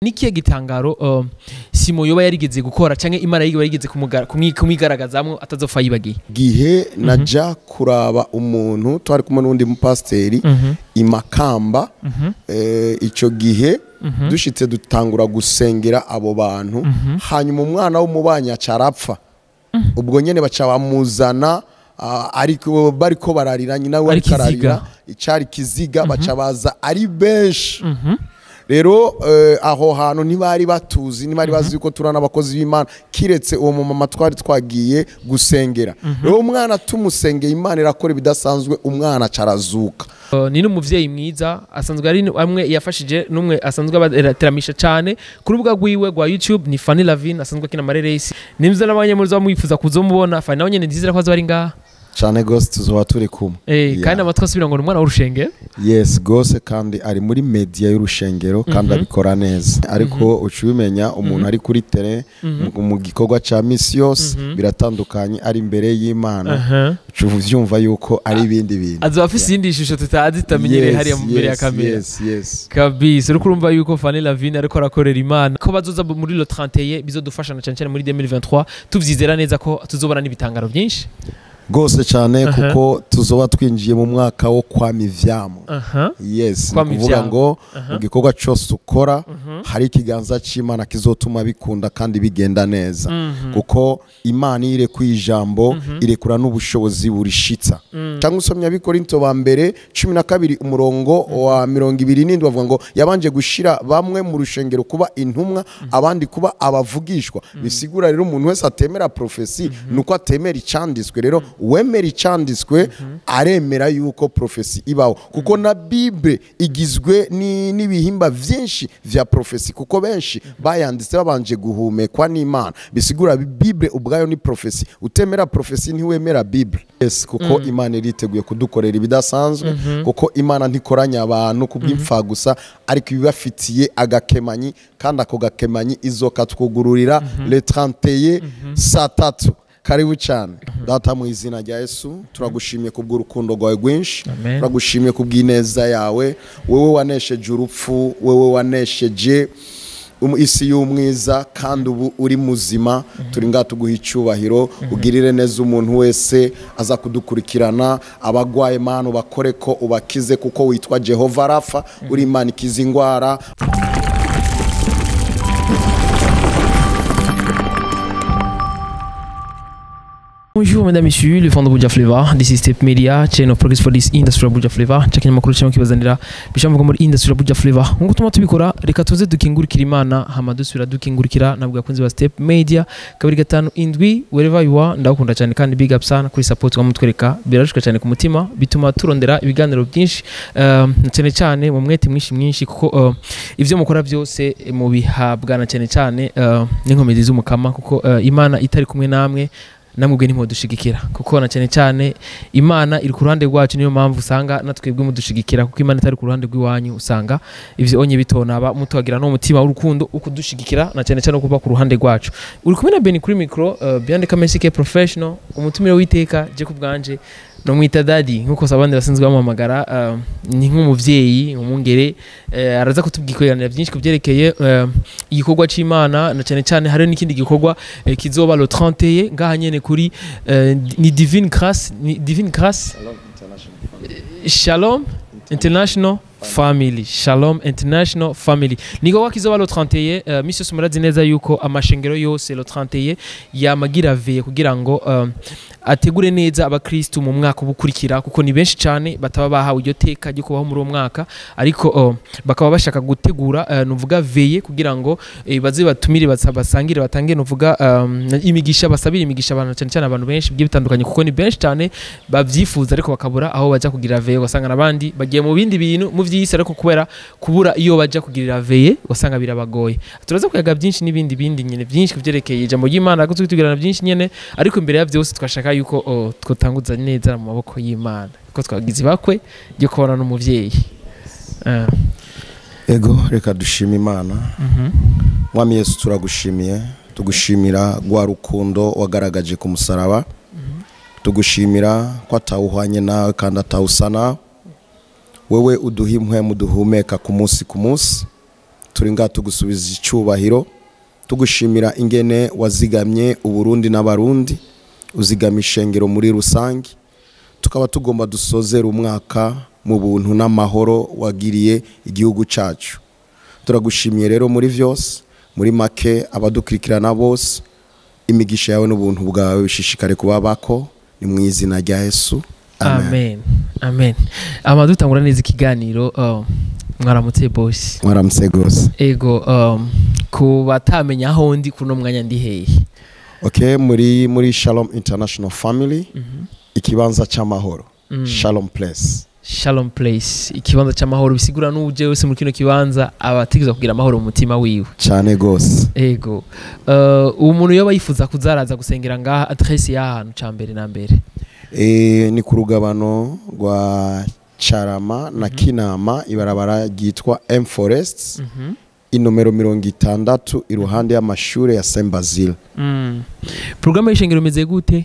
Nikiye gitangaro Simo yoba yarigeze gukora canke Imana yiwe yarigeze kumigaragazamwo atazopfa yibagiye? Gihe naja kuraba umuntu twari kumwe n'undi mupasteri imakamba, ico gihe dushitse dutangura gusengera abo bantu, hanyuma umwana w'umubanyi acarapfa. Ubwo nyene baca bamuzana, ariko bariko bararira, nyina we ariko ararira, icari kiziga, baca baza ari benshi. Rero aho hantu ntibari batuzi, ntibari bazi ko turana abakozi b'Imana, kiretse uwo mumama twari twagiye gusengera. Rero umwana tumusengeye, Imana irakora ibidasanzwe, umwana carazuka. Ni n'umuvyeyi mwiza, asanzwe ari amwe yafashije n'umwe asanzwe abateramisha cyane ku rubuga rwiwe rwa YouTube, ni Fanny Lavine, asanzwe akina amareresi. Nimzo n'abanyamurizo bamwifuza kuzomubona, Fanny nawe nyene ndizera ko azoba ari ngaha. Cyane gose tuzoba turi kumwe. Kandi amatwi asubira ngo ni umwana w'urushengero. Yes gose, kandi ari muri media y'urushengero kandi abikora neza. Ariko uca ubimenya umuntu ari kuri terrain mu gikorwa ca misi yose biratandukanye, ari imbere y'Imana uca uvyumva yuko ari ibindi bintu. Azoba afise iyindi shusho tutazi tutamenyereye hariya imbere ya kamera. Yes. Kabisa, uriko urumva yuko Fanny Lavine ariko arakorera Imana. Ko bazoza muri le 31 bizodufasha na cyane cyane muri 2023, tuvyizera neza ko tuzobona n'ibitangaro byinshi. Gose cyane, kuko tuzoba twinjiye mu mwaka wo kwama ivyamwa. Yes, kuvuga ngo mu gikorwa cyose ukora hari ikiganza c'Imana kizotuma bikunda kandi bigenda neza. Kuko Imana irekuye ijambo, irekura n'ubushobozi burishitsa. Cyangwa usomye Abikorinto ba mbere 12 umurongo wa 27 bavuga ngo yabanje gushira bamwe mu rushengero kuba intumwa, abandi kuba abavugishwa. Bisigura rero umuntu wese atemera prophecy nuko atemera icanditswe. Rero uwemera icanditswe aremera yuko prophecy ibaho, kuko na Bible igizwe n'ibihimba vyinshi vya prophecy, kuko benshi bayanditse babanje guhumekwa n'Imana. Bisigura Bible ubwayo ni prophecy. Utemera prophecy ntiwemera Bible. Yes, kuko Imana iriteguye kudukorera ibidasanzwe, kuko Imana ntikoranya abantu kubw'imfa gusa, ariko ibibafitiye agakemanyi, kandi ako gakemanyi izokatwugururira le 31 saa 3. Karibu cyane. Data, mu izina rya Yesu turagushimiye kubw'urukundo rwawe rwinshi, turagushimiye kubw'ineza yawe. Wewe wanesheje urupfu, wewe wanesheje isi y'umwiza, kandi ubu uri muzima. Turi ngaha tuguha icyubahiro, ugirire neza umuntu wese aza kudukurikirana, abagwaye Mana ubakore ko ubakize, kuko witwa Jehova Rafa, uri Imana ikiza ingwara. Bonjour mesdames et messieurs, le fond de Buja Flavor. This is Step Media, channel of progress for this industry of Buja Flavor. Chakenya makuru cyangwa kibazanira bishamvuga muri industry of Buja Flavor. Nkuko tuma tubikora, reka tuze dukingurikira Imana, hama dusubira dukingurikira nabwo akunzi ba Step Media 257 wherever you are. Ndakunda cyane kandi big up sana kuri support mutwereka, birashuka cyane ku mutima, bituma turondera ibiganiro byinshi, cyane cyane mu mwete mwinshi mwinshi, kuko ivyo mukora byose mubihabwa na cyane cyane n'inkomezi z'umukama, kuko Imana itari kumwe namwe namubwe ntimudushigikira, kuko na cyane cyane Imana iri ku ruhande rwacu. Niyo mpamvu usanga natwebwe mudushigikira, kuko Imana itari ku ruhande rw'iwanyu usanga ivyo onye bitonaba mutuhagira no mutima w'urukundo ukudushigikira na cyane cyane kuba ku ruhande rwacu. Uri kumwe na Beni kuri micro, Beyond Kamesike professional, umutumire w'iteka je kubganje no mwita daddy nkuko sabandi basanzwe bamuhamagara, ni nk'umuvyeyi umungere, araza kutubwikweranira byinshi kubyerekeye igikorwa c'Imana, na cyane cyane hari n'ikindi gikorwa kizoba le 31 ngaha nyene kuri ni Divine Grace, ni Divine Grace Shalom International Family, Shalom International Family. Niko kizoba le 31. Misi yose murazi neza yuko amashengero yose le 31 yamagira veye kugira ngo ategure neza abakristu mu mwaka ubukurikira, kuko ni benshi cyane bataba bahawe iryo teka ryo kubaho muri uwo mwaka, ariko bakaba bashaka gutegura nuvuga veye kugira ngo baze batumire basangire batange nuvuga imigisha, basabire imigisha abantu cyane cyane abantu benshi bigiye bitandukanye, kuko ni benshi cyane bavyifuza ariko bakabura aho baja kugira veye, ugasanga nabandi bagiye mu bindi bintu mu vyisi, ariko kubera kubura iyo baja kugirira veye ugasanga birabagoye. Turaza kuyaga byinshi n'ibindi bindi nyene byinshi kuvyerekeye ijambo ry'Imana, ariko tugirana byinshi nyene, ariko imbere ya byose twashaka yuko twotanguza neza mu maboko y'Imana, kuko twagize bakwe ryo kubona n'umuvyeyi. Ego, reka dushime Imana. Mwami Yesu turagushimiye, tugushimira rwa rukundo wagaragaje ku musaraba, tugushimira ko atawuhwanye nawe kandi atawusana. Wewe uduha impwemu duhumeka ku munsi ku munsi, Turi ngaha tugusubiza icyubahiro, tugushimira ingene wazigamye Uburundi n'Abarundi, uzigama ishengero muri rusange. Tukaba tugomba dusozera umwaka mu buntu n'amahoro wagiriye igihugu cyacu. Turagushimiye rero muri vyose, muri make abadukurikirana bose, imigisha yawe n'ubuntu bwawe bishishikare kubabako, ni mu izina rya Yesu. Amen. Amen. Amen. Ama dutangura neza ikiganiro, mwaramutse boss. Mwaramutse gose. Ego, ku batamenya aho ndi kuno mwanya ndi hehe? Okay, muri Shalom International Family, ikibanza cy'amahoro. Shalom Place. Shalom Place, ikibanza cy'amahoro, bisigura n'uje wese muri kino kibanza abategezwa kugira amahoro mu mutima wiwe. Cyane gose. Ego. Umuntu yoba yifuza kuzaraza gusengera ngaha, adresse y'ahantu ca mbere na mbere? Ni ku rugabano rwa Carama na Kinama, ibarabara ryitwa M Forest, inomero 60, iruhande y'amashure ya Saint Basile. Programme y'ishengero imeze gute?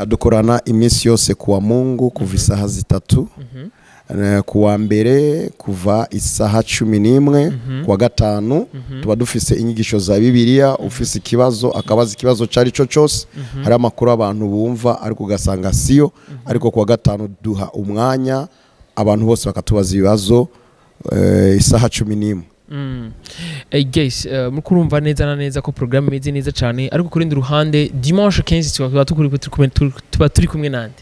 Dukorana iminsi yose kuwa Mungu kuva isaha 3, kuwa mbere kuva isaha 11, kuwa gatanu tuba dufise inyigisho za Bibiliya. Ufise ikibazo akabaza ikibazo cari cyo cyose, hari amakuru abantu bumva ariko ugasanga siyo, ariko kuwa gatanu duha umwanya abantu bose bakatubaza ibibazo, isaha 11. Guys, murumva neza na neza ko programme imeze neza cyane, ariko kuri ndi ruhande dimanche 15 tuba turi kumwe nande?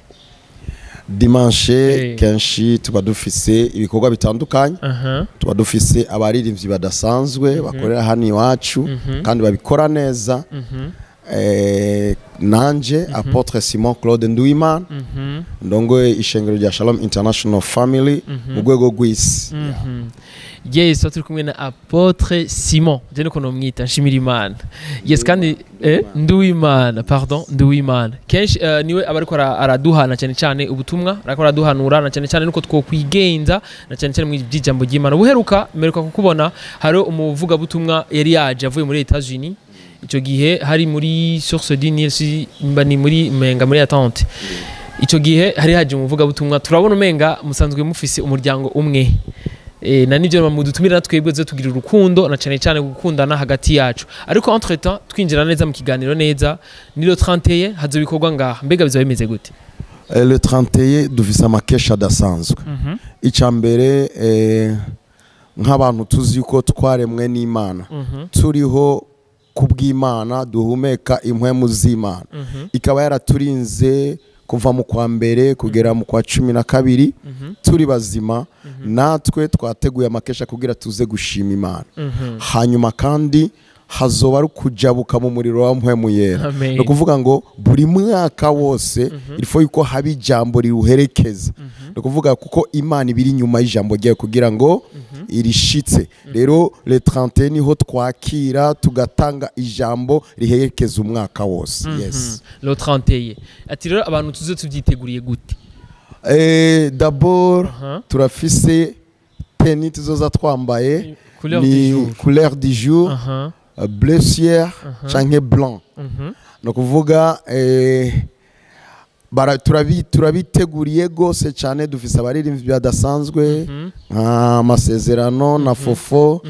Dimanche kenshi tuba dufise ibikorwa bitandukanye. Tuba dufise abaririmbyi badasanzwe bakorera hano iwacu kandi babikora neza. Nanje Apotre Simon Claude Nduwimana, ndongoye ishengero rya Shalom International Family mu rwego rw'isi. Yes, turi kumwe na Apotre Simon, je niko nomwita Nshimirimana. Yes, kandi Nduwimana, pardon, Nduwimana. Kenshi niwe abariko araduhana cyane cyane ubutumwa, ariko araduhanura na cyane cyane nuko twokwigenza na cyane cyane mu by'ijambo ry'Imana. Buheruka meruka kukubona hari umuvuga butumwa yari yaje avuye muri Etats-Unis. Ico gihe hari muri Source du Nil, si ni muri menga muri attente. Ico gihe hari haje umuvuga butumwa, turabona umenga musanzwe mufise umuryango umwe. Na nivyo mudutumira twebwe zo tugira urukundo na cyane cyane gukundana hagati yacu. Ariko entre temps twinjira neza mu kiganiro neza, ni le 31 hazo bikorwa ngaha. Mbega bizoba bimeze gute? Le 31 dufise amakesha adasanzwe. Ica mbere, nk'abantu tuzi yuko twaremwe n'Imana, turiho kubw'Imana, duhumeka impwemu z'Imana, ikaba yaraturinze kuva mu kwa mbere kugera mu kwa 12 turi bazima. Natwe twateguye amakesha kugira tuze gushima Imana. Hanyuma kandi hazoba ari kujabuka mu muriro wa mpwemu yera. No kuvuga ngo buri mwaka wose ilfo yuko haba ijambo riruherekeza. No kuvuga kuko Imana ibiri nyuma y'ijambo ryayo kugira ngo irishitse. Rero le 31 niho twakira tugatanga ijambo riherekeza umwaka wose. Yes. Le 31. Ati rero abantu tuze tuvyiteguriye gute? D'abord turafise tenue tuzoza twambaye, ni couleur du jour, bleu ciel canke blanc. No kuvuga turabiteguriye gose cyane, dufise abaririmbyi badasanzwe nka Masezerano na Fofo,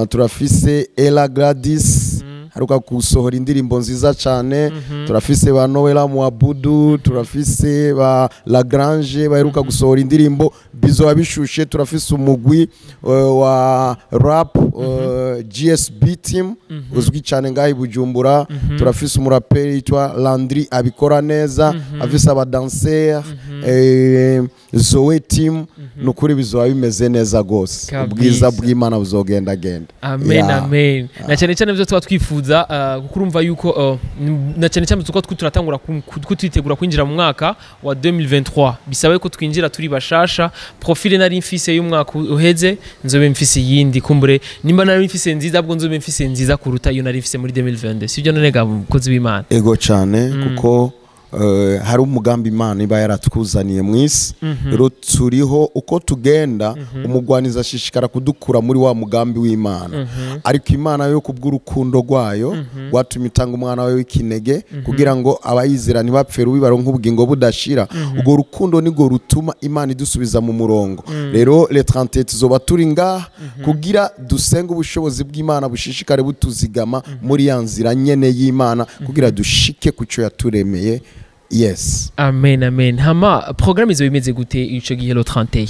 turafise Ella Gladys haruka gusohora indirimbo nziza cyane, turafise ba Noela Muabudu, turafise ba Lagrange baheruka gusohora indirimbo bizoba bishushe, turafise umugwi wa rap, GSB team uzwi cyane ngaho i Bujumbura, turafise umuraperi yitwa Landry abikora neza, afise abadanser, Zoe team. Nukuri bizoba bimeze neza gose, ubwiza bw'Imana buzogenda genda. Amen, amen. Na cyane cyane byo tuba twifuza, kuko urumva yuko na cyane cyane tuko turatangura kutwitegura kwinjira mu mwaka wa 2023, bisaba ko twinjira turi bashasha. Profile nari mfise y'umwaka uheze nzobe mfise yindi, kumbure nimba nari mfise nziza bwo nzobe mfise nziza kuruta iyo nari mfise muri 2022, sibyo none ga mukozi w'Imana? Ego cyane, kuko hari umugambi Imana iba yaratwuzaniye mu isi. Rero turiho uko tugenda, umugwaniza ashishikara kudukura muri wa mugambi w'Imana. Ariko Imana yo kubw'urukundo rwayo rwatumye itanga umwana wayo w'ikinege kugira ngo abayizera ntibapfe rubi baronke ubugingo budashira. Ubwo rukundo nirwo rutuma Imana idusubiza mu murongo. Rero le 31 tuzoba turi ngaha kugira dusenge ubushobozi bw'Imana bushishikare butuzigama muri ya nzira nyene y'Imana kugira dushike kuco yaturemeye. Yes. Amen, amen. Hama programme izo imeze gute ico gihe le 31?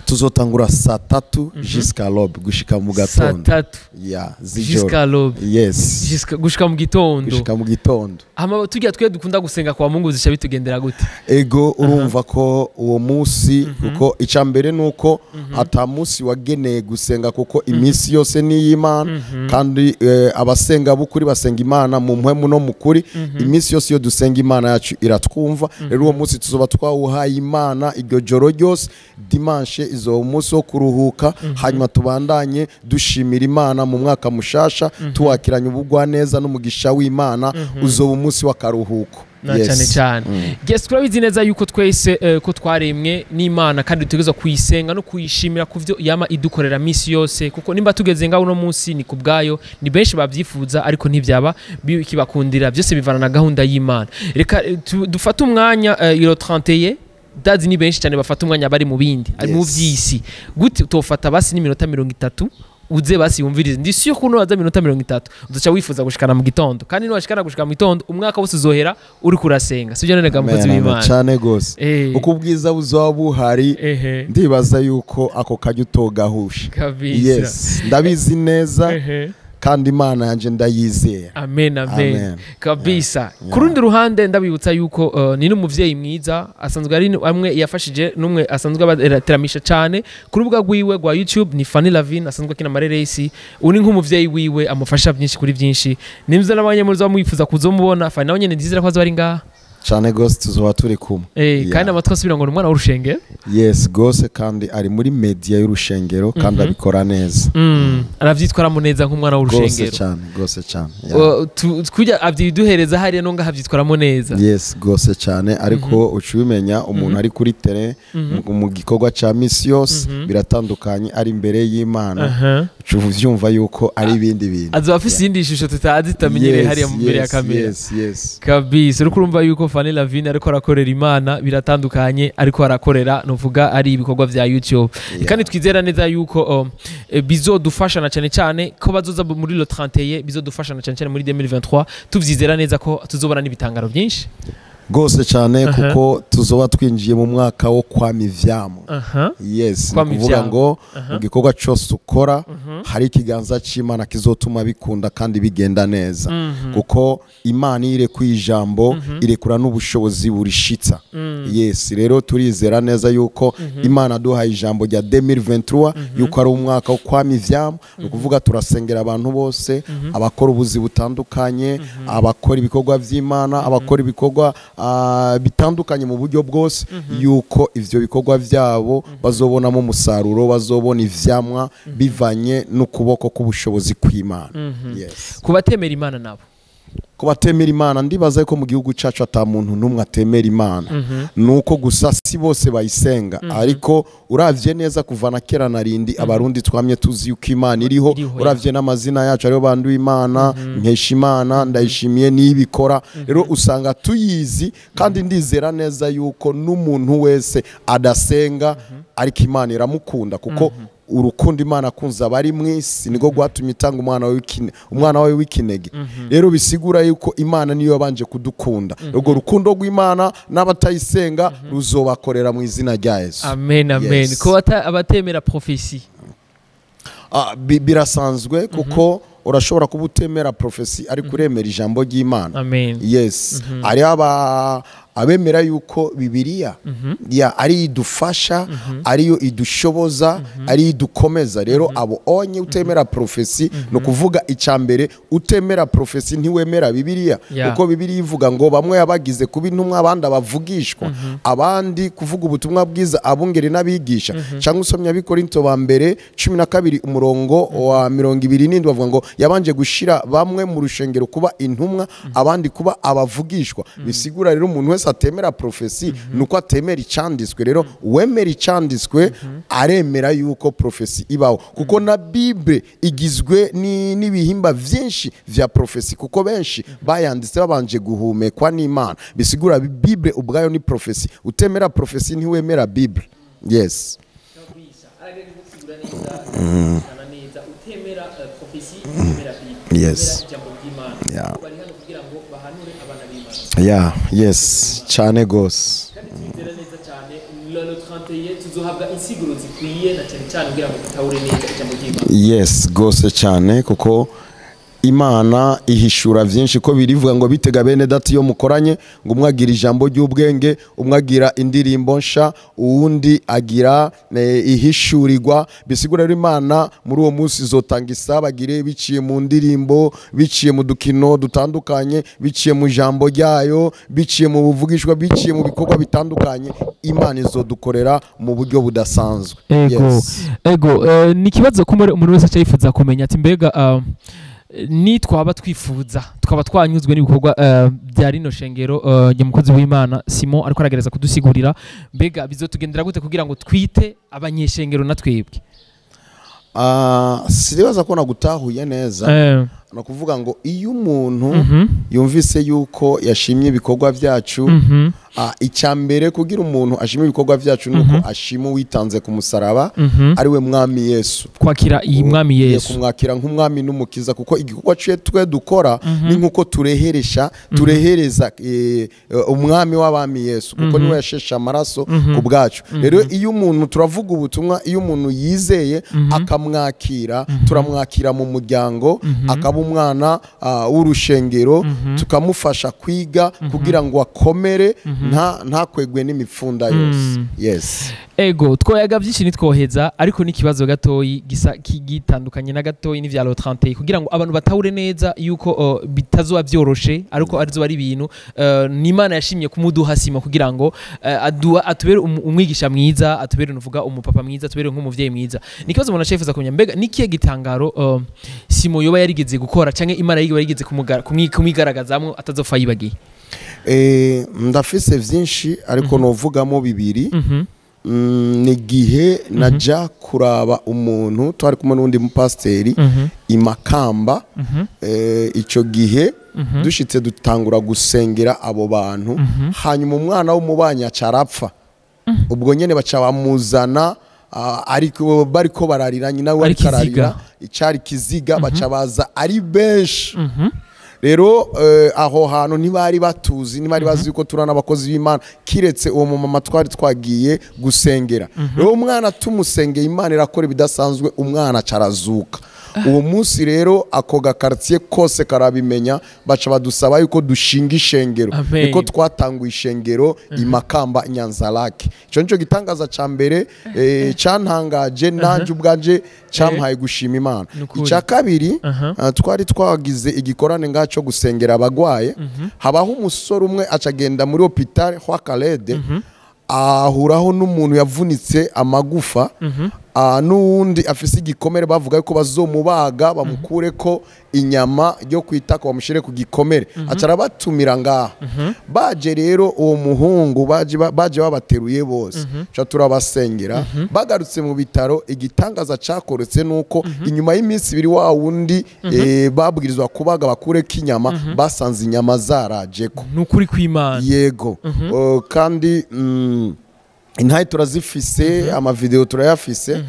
Tuzotangura saa 3 jusqu'à l'aube, gushika mu gatondo. Saa 3. Yeah, zijoro. Jusqu'à l'aube. Yes. Jusqu'à gushika mu gitondo. Gushika mu gitondo. Hama tujya twe dukunda gusenga kwa Mungu zisha bitugendera gute? Ego, urumva ko uwo munsi, kuko icambere nuko ata munsi wageneye gusenga, kuko iminsi yose ni y'Imana, kandi abasenga bukuri basenga Imana mu mpwemu no mukuri. Iminsi yose iyo dusenga Imana yacu iratwumva. Rero uwo munsi tuzoba twawuhaye Imana iryo joro ryose. Dimanche izo umunsi wo kuruhuka, hanyuma tubandanye dushimira Imana mu mwaka mushasha, tuwakiranye ubugwa neza n'umugisha w'Imana. Uzoba umunsi w'akaruhuko. Yes. Cyane cyane. Yes, turabizi neza yuko twese ko twaremwe n'Imana kandi dutegerezwa kuyisenga no kuyishimira kuvyo yama idukorera misi yose, kuko nimba tugeze ngaho uno munsi ni kubgayo, ni benshi babyifuza ariko ntivyaba bikibakundira, byose bivana na gahunda y'Imana. Reka dufate umwanya iro 31 dazi ni benshi cyane bafata umwanya bari mu bindi, ari mu vyisi. Gute utofata basi n'iminota 30 uze basi yumvirize. Ndi sûr ko nuwaza minota 30 uzoca wifuza gushikana mu gitondo, kandi nuwashikana gushika mu gitondo umwaka wose uzohera uri kurasenga. Sivyo none gamukozi w'Imana? Cyane gose. Uko ubwiza buzoba buhari, ndibaza yuko ako kajya utogahusha. Yes, ndabizi neza. Kandi Imana yanje ndayizera. Amen, amen. Kabisa. Kurundi ruhande ndabibutsa yuko ni n'umuvyeyi mwiza asanzwe ari amwe yafashije numwe asanzwe abateramisha cyane ku rubuga rwiwe rwa YouTube ni Fanny Lavine, asanzwe akina amareresi. Uri nk'umuvyeyi wiwe amufasha byinshi kuri byinshi. Nimza n'abanyamurizo bamwifuza kuzomubona Fanny nawe nyene ndizera ko azoba ari ngaha. Cyane gose tuzoba turi kumwe. Kandi amatwi asubira ngo ni umwana w'urushengero. Yes, gose, kandi ari muri media y'urushengero kandi abikora neza. Aravyitwaramo neza nk'umwana w'urushengero. Gose cyane, gose cyane. Kujya abyiduhereza hariya no ngaha avyitwaramo neza. Yes, gose cyane, ariko uca ubimenya umuntu ari kuri terrain mu gikorwa ca misi yose biratandukanye, ari imbere y'Imana. Uca uvyumva yuko ari ibindi bintu. Azoba afise iyindi shusho tutazi tutamenyereye hariya imbere ya kamera. Yes, yes. Kabisa. Uriko urumva yuko Fanny Lavine ariko arakorera Imana biratandukanye, ariko arakorera novuga ari ibikorwa vya YouTube. Kandi twizera neza yuko bizodufasha na cyane cyane ko bazoza muri le 31, bizodufasha na cyane cyane muri 2023. Tuvyizera neza ko tuzobona n'ibitangaro byinshi. Gose cyane, kuko tuzoba twinjiye mu mwaka wo kwama ivyamwa. Yes, kuvuga ngo mu gikorwa cyose ukora hari ikiganza c'Imana kizotuma bikunda kandi bigenda neza. Kuko Imana irekuye ijambo, irekura n'ubushobozi burishitsa. Yes, rero turizera neza yuko Imana duhaye ijambo rya 2023 yuko ari umwaka wo kwama ivyamwa. Ukuvuga turasengera abantu bose, abakora ubuzi butandukanye, abakora ibikorwa vy'Imana, abakora ibikorwa bitandukanye mu buryo bwose, yuko ivyo bikorwa vyabo bazobonamo umusaruro, bazobona ivyamwa bivanye n'ukuboko k'ubushobozi kw'Imana. Yes. Kubatemera Imana nabo, kubatemera Imana ndibaza ko mu gihugu cacu ata muntu numwe atemera Imana. Nuko gusa si bose bayisenga, ariko uravye neza kuva na kera narindi abarundi twamye tuzi yuko Imana iriho. Uravye n'amazina yacu ariyo bandu Imana, nkesha Imana, ndayishimiye nibikora. Rero usanga tuyizi, kandi ndizera neza yuko n'umuntu wese adasenga ariko Imana iramukunda, kuko urukundo Imana akunze abari mwisi niko gwatumye itanga umwana wawe w'ikinege. Rero bisigura yuko Imana niyo yabanje kudukunda. Urwo rukundo rw'Imana n'abatayisenga ruzobakorera mu izina rya Yesu. Amen, amen. Ko abatemera prophecy birasanzwe, kuko urashobora kuba utemera prophecy ariko uremera ijambo ry'Imana. Amen. Yes. Ari Abemera yuko Bibiliya ya ari idufasha, ariyo idushoboza, ari idukomeza. Rero abo onye utemera prophecy, no kuvuga icambere utemera prophecy ntiwemera Bibiliya, kuko Bibiliya ivuga ngo bamwe yabagize kuba intumwa, abandi abavugishwa, abandi kuvuga ubutumwa bwiza, abungere n'abigisha. Cyangwa usomye Abikorinto ba mbere 12 umurongo wa 27 bavuga ngo yabanje gushira bamwe mu rushengero kuba intumwa, abandi kuba abavugishwa. Bisigura rero umuntu wese atemera prophecy nuko atemera icanditswe. Rero uwemera icanditswe aremera yuko prophecy ibaho, kuko na Bible igizwe n'ibihimba vyinshi vya prophecy, kuko benshi bayanditse babanje guhumekwa n'Imana. Bisigura Bible ubwayo ni prophecy. Utemera prophecy ntiwemera Bible. Yes. Yes. Yeah. Yeah, yes, cyane gose. Yes, gose cyane, kuko Imana ihishura vyinshi, ko birivuga ngo bitega bene dati yo mukoranye, ngo umwe agira ijambo ry'ubwenge, umwe agira indirimbo nsha, uwundi agira ihishurirwa. Bisigura rero Imana muri uwo munsi izotanga isabagire biciye mu ndirimbo, biciye mu dukino dutandukanye, biciye mu jambo ryayo, biciye mu buvugishwa, biciye mu bikorwa bitandukanye. Imana izodukorera mu buryo budasanzwe. Yes. Ego, ni kibazo ko umuntu wese acayifuza kumenya ati mbega ni twaba twifuza twaba twanyuzwe n'ibikorwa bya rino shengero nyamukozi w'Imana Simon ariko aragereza kudusigurira, mbega bizotugendera gute kugira ngo twite abanyeshengero na twebwe? Siribaza ko nagutahuye neza. No kuvuga ngo iyo umuntu yumvise yuko yashimye ibikorwa byacu, icyambere kugira umuntu ashimye ibikorwa byacu nuko ashima uwitanze ku musaraba, ari we Mwami Yesu. Kwakira iyi Mwami Yesu, kumwakira nk'umwami n'umukiza, kuko igikorwa cye twe dukora ni nkuko tureheresha, turehereza umwami w'abami Yesu, kuko niwe yashesha amaraso ku bwacu. Rero iyo umuntu turavuga ubutumwa, iyo umuntu yizeye akamwakira, turamwakira mu muryango, akaba umwana w'urushengero, tukamufasha kwiga kugira ngo akomere, ntakwegwe n'imipfunda yose. Yes. Ego, twoyaga byinshi nitwoheza, ariko n'ikibazo gatoyi gisa kigitandukanye na gatoyi n'ivya 31, kugira ngo abantu batahure neza yuko bitazoba byoroshe, ariko arizo ari ibintu n'Imana yashimye kumuduha Simo kugira ngo atubere umwigisha mwiza, atubere nuvuga umupapa mwiza, atubere nk'umuvyeyi mwiza. Nikibazo umuntu ashefuza kumenya, mbega nikiye gitangaro Simo yoba yarigeze gukora canke Imana yiwe yarigeze kumigaragazamwo atazofa yibagiye? Ndafise vyinshi ariko novugamo bibiri. Ni gihe naja kuraba umuntu twari kumwe n'undi mupasteri imakamba. Ico gihe dushitse dutangura gusengera abo bantu, hanyuma umwana w'umubanyi acarapfa. Ubwo nyene baca bamuzana, ariko bariko bararira, nyina we ariko ararira, icari kiziga, baca baza ari benshi. Rero aho hantu ntibari batuzi, ntibari bazi yuko turana abakozi b'Imana, kiretse uwo mumama twari twagiye gusengera. Rero umwana tumusengeye, Imana irakora ibidasanzwe, umwana carazuka. Uwo munsi rero ako gakartier kose karabimenya, baca badusaba yuko dushinga ishengero. Niko twatanguye ishengero imakamba Nyanzarake. Ico nico gitangaza ca mbere cantangaje nanje ubwanje, campaye gushima Imana. Ica kabiri, twari twagize igikorane ngaco gusengera abagwaye, habaho umusore umwe acagenda muri hôpital Hwakalede, ahuraho n'umuntu yavunitse amagufa, n'uwundi afise igikomere, bavuga yuko bazomubaga bamukure ko inyama yo kwitako bamushire ku gikomere. Acara batumira ngaha. Baje rero uwo muhungu baje babateruye bose, ca turabasengera. Bagarutse mu bitaro, igitangaza cakoretse nuko inyuma y'iminsi ibiri wa wundi babwirizwa kubaga bakure ko inyama, basanze inyama zarajeko. Nukuri kw'Imana. Yego. Kandi intayi turazifise, amavideo turayafise.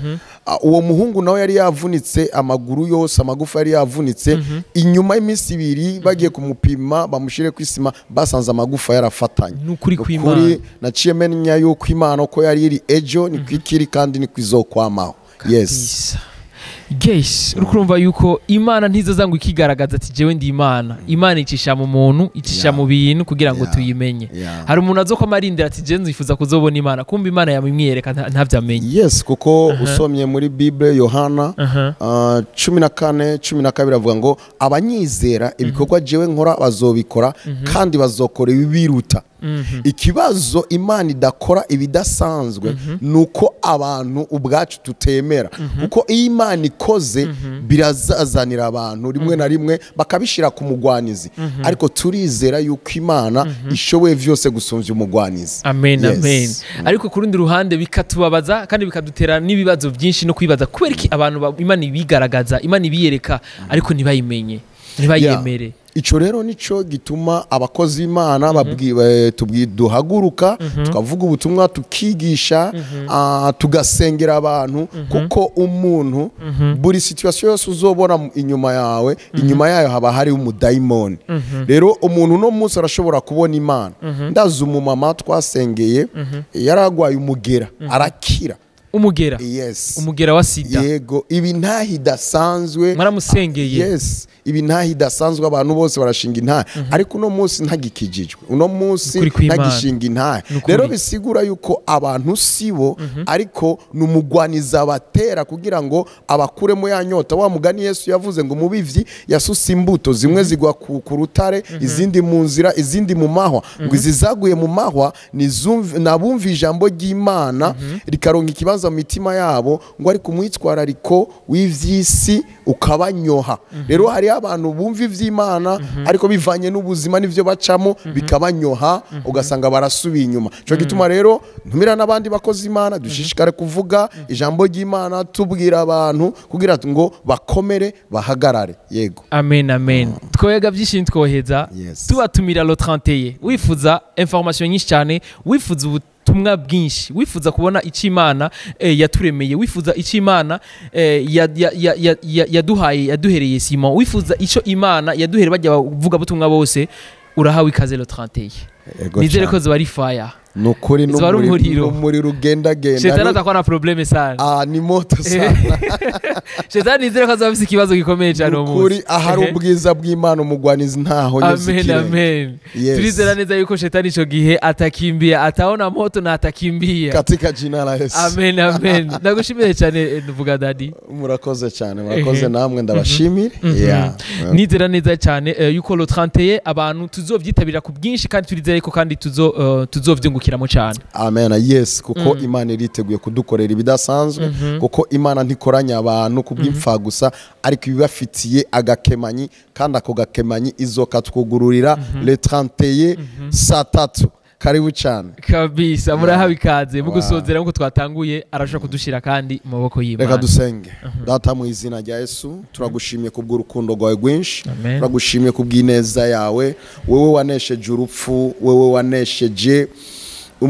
Uwo muhungu nawe yari yavunitse amaguru yose, amagufa yari yavunitse. Inyuma y'iminsi ibiri bagiye kumupima bamushire kwisima, basanze amagufa yarafatanye. Nukuri kw'Imana. Naciye menya yuko Imana ko yari iri ejo ni kwikiri kandi ni kwizokwamaho. Yes. Yes, urumva yuko Imana ntizoza ngo ikigaragaza ati jewe ndi Imana. Imana icisha mu muntu, icisha mu bintu kugira ngo tuyimenye. Hari umuntu azokoma arindira ati je nzifuza kuzobona Imana, kumbe Imana yamwiyereka ntavyamenye. Yes, kuko usomye muri Bible Yohana 14:12 avuga ngo abanyizera ibikorwa jewe nkora bazobikora kandi bazokora ibibiruta. Ikibazo Imana idakora ibidasanzwe nuko abantu ubwacu tutemera, kuko iyo Imana ikoze birazazanira abantu rimwe na rimwe bakabishira ku mugwanizi, ariko turizera yuko Imana ishoboye vyose gusumvya umugwanizi. Amen, amen. Ariko kurundi ruhande bikatubabaza kandi bikadutera n'ibibazo byinshi no kwibaza kubera iki abantu Imana ibigaragaza, Imana ibiyereka ariko ntibayimenye, ntibayemere. Ico rero nico gituma abakozi Imana duhaguruka tukavuga ubutumwa, tukigisha, tugasengera abantu, kuko umuntu buri situation yose uzobona inyuma yawe, inyuma yayo haba hari umudayimoni. Rero umuntu no munsi arashobora kubona Imana. Ndazi umumama twasengeye yaragwaye umugera arakira. Umugera? Yes. Umugera wa sida. Yego, ibi ntahi dasanzwe. Maramusengeye. Yes, ibi ntahi dasanzwe abantu bose barashinga intahe. Ariko uno munsi ntagikijijwe. Uno munsi ntagishinga intahe. Rero bisigura yuko abantu sibo, ariko numugwaniza batera kugira ngo abakuremo ya nyota. Wa mugani Yesu yavuze ngo mubivyi yasusa imbuto zimwe zigwa ku rutare, izindi mu nzira, izindi mu mahwa. Ngo izizaguye mu mahwa nabumva ijambo ry'Imana rikaronka ikibanza mu mitima yabo, ngo ari kumwitwarariko w'ivyisi ukabanyoha. Rero hari abantu bumva ivy'Imana ariko bivanye n'ubuzima n'ivyo bacamo bikabanyoha, ugasanga barasubiye inyuma. Cyo gituma rero ntumira n'abandi bakozi Imana dushishikare kuvuga ijambo ry'Imana, tubwira abantu kugira ngo bakomere bahagarare. Yego. Amen, amen. Twoyega byinshi twoheza tubatumira le 31. Wifuza information nyinshi cyane, wifuza ubutumwa bwinshi, wifuza kubona icyo Imana yaturemeye, wifuza icyo Imana yaduhaye, yaduhereye Simon, wifuza icyo Imana yaduhereye bajya bavuga butumwa bose, urahawe ikaze le 31. Nizere ko zoba ari fire. Nukuri n'umuriro ugenda genda. Shetani atakuwa na probleme sana. Ni moto sana. Shetani nizere ko azaba afise ikibazo gikomeye cyane uwo munsi. Nukuri ahari ubwiza bw'Imana umugwanizi ntaho nyuze. Amen, amen. Turizera neza yuko shetani ico gihe atakimbia, ataona moto na atakimbia. Katika jina la Yesu. Amen, amen. Ndagushimiye cyane nuvuga daddy. Murakoze cyane, murakoze namwe ndabashimire. Nizera neza cyane yuko le 31 abantu tuzovyitabira ku bwinshi kandi turizere ko kandi tuzovyungukira cyane. Amen. Yes, kuko Imana iriteguye kudukorera ibidasanzwe, kuko Imana ntikoranya abantu kubw'imfa gusa, ariko ibibafitiye agakemanyi, kandi ako gakemanyi izoka twugururira le 31 saa 3. Karibu cyane. Kabisa, murahawe ikaze. Mugusozera nkuko twatanguye, arashobora kudushira kandi mu maboko y'Imana. Reka dusenge. Data mu izina rya Yesu, turagushimiye kubw'urukundo rwawe rwinshi, turagushimiye kubw'ineza yawe. Wewe wanesheje urupfu, wewe wanesheje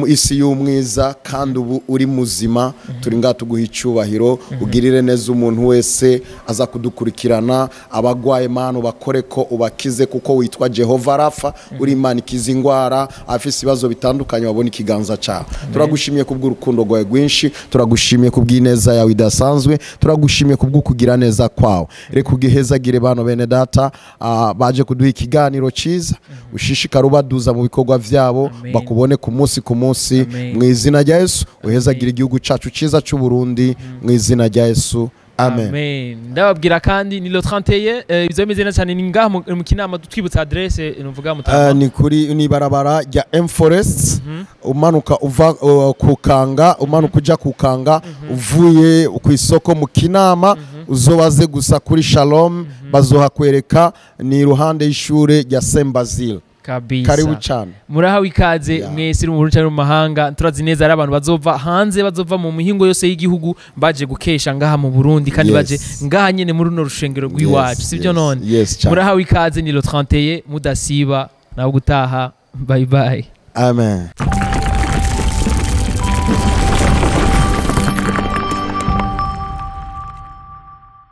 isi y'umwiza, kandi ubu uri muzima. Turi ngaha tuguha icyubahiro, ugirire neza umuntu wese aza kudukurikirana, abagwaye Mana bakore ko ubakize, kuko witwa Jehova Rafa, uri Imana ikiza ingwara, afise ibibazo bitandukanye babona ikiganza cyawe. Turagushimiye kubw'urukundo rwawe rwinshi, turagushimiye kubw'ineza yawe idasanzwe, turagushimiye kubw'ukugira neza kwawe. Reka ugihezagire bano bene data baje kuduha ikiganiro cyiza, ushishikare ubaduza mu bikorwa vyabo, bakubone ku munsi ku munsi mu izina rya Yesu. Uhezagira igihugu cyacu cyiza cy'u Burundi mu izina rya Yesu. Amen. Amen. Ndababwira kandi ni le 31 bizomeze neza cyane, ni ngaha mu Kinama. Twibutsa adresse nuvuga mutama. Ni kuri ni barabara rya M Forest, umanuka uva kukanga, umanuka uja kukanga, uvuye ku isoko mu Kinama, uzobaze gusa kuri Shalom, bazohakwereka, ni iruhande y'ishure rya Saint Basile. Kabisa. Karibu cyane. Murahawe ikaze mwese mu Burundi no mu mahanga. Turazi neza ari abantu bazova hanze, bazova mu mihingo yose y'igihugu baje gukesha ngaha mu Burundi, kandi baje ngaha nyene muri runo rushengero rw'iwacu, sibyo none? Murahawe ikaze ni le 31, mudasiba nawe gutaha. Bye bye. Amen.